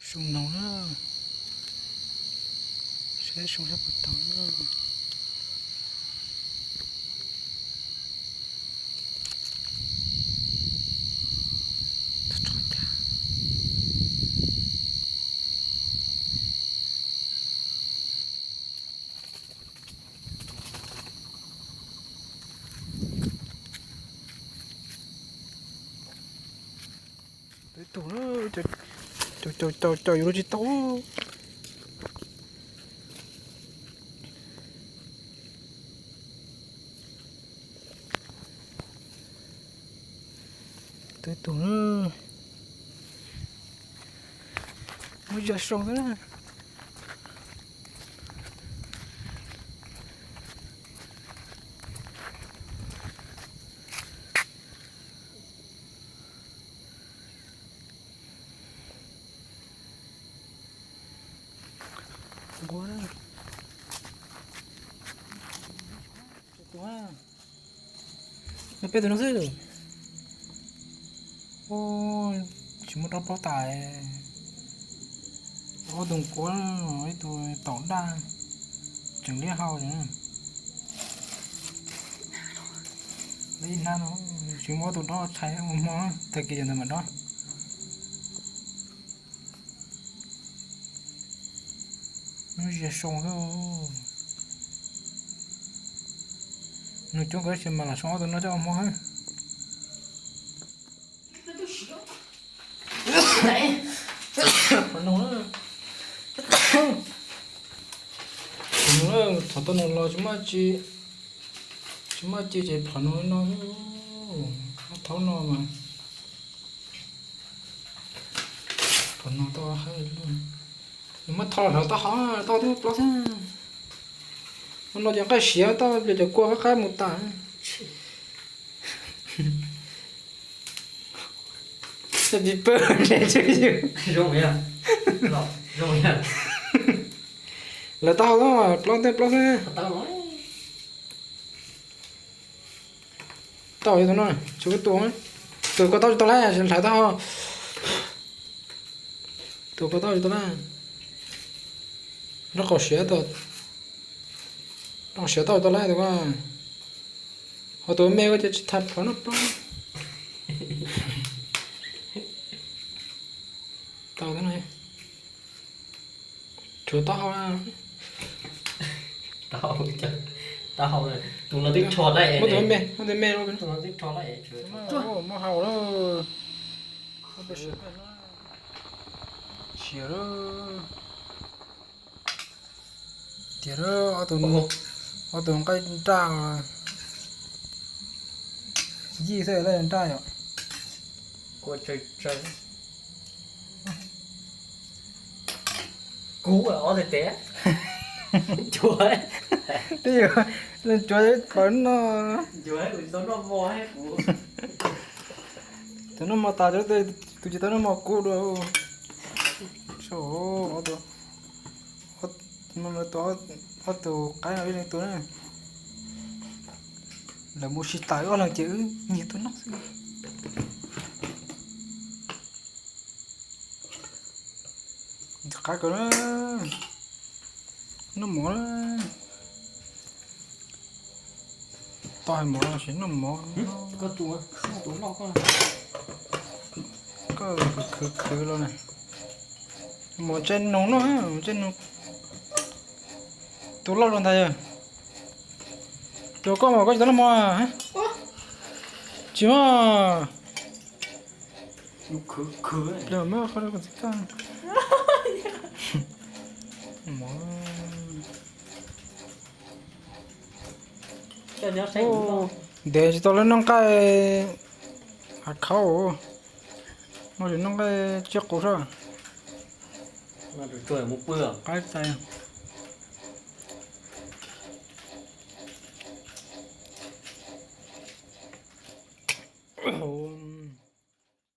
Soo no na, saib soo saib puas tau na. Tau ib tug, caum caum caum yuav luag tsis tau. Tau ib tug, muab zia soo xwb na. Nquab na. Nws peb tus no xwb. Tsis muaj rab plaub tas. Ob tug nquab, ib tug taum daj, tseem liab hau. Ib hnab no, tsis muaj ob tug dob tshais ua hmo, tag kis yog ntawd mam dob. Nws zia soo xwb. Nws coob kawg tab sis mas lam soo ob tug no coj ua hmo xwb. Phom noog, phom noog, thaum tau noog los tsis muaj, tsis muaj ci ces phom noog li no, thaum no mas phom noog tau, nws muab tho los taub hau, taub hau twb plaub xwb. Hnub no ces nqaij siav, taub hau cov kua qab qab mus tas. Pib pawg zoo yog, lawv taub hau plaub tej plaub xwb. Tau tus no, tsis ua tus, tus ko taub tsis tau lawm, hlais taub hau. Tus ko taub tsis tau lawm, nraub qaum siav, nraub qaum siav taub tsis tau lawm tus ko. Ho tus me ko ces tsis tas phom noj plaub. Tau no, tshuav taub hau. Taub hau, tus no twb rho lawm, muab tus me, muab tus me, tus no twb rho lawm, muab hau lawm. Siav lawm. Tias ob tug, ob tug nqaij nraj, yij xwb lawm nraj yom. Kuv ob teg tes, cuav, twb yog leej cuav pawv no. Tus noj mov tas, tus tsis tau noj mov kub dua. Ob tug qaib no ib leeg tus na. Lawv mus sib tawm ob leeg ces wb nyiag tuaj noj xwb. Qab kawg na. Noj mov na. Tau hais mov los sis noj mov. Koj khwv khwv los na. Mov tsaib noog noj, tsaib noog. Tus loj los ntag yog. Tus koj mas koj tsis tau noj mov. Tsis mas. Ntev tsis tau lawv noj nqaij hav khaub, noj nqaij tsiaj qus soj. Qaib tais.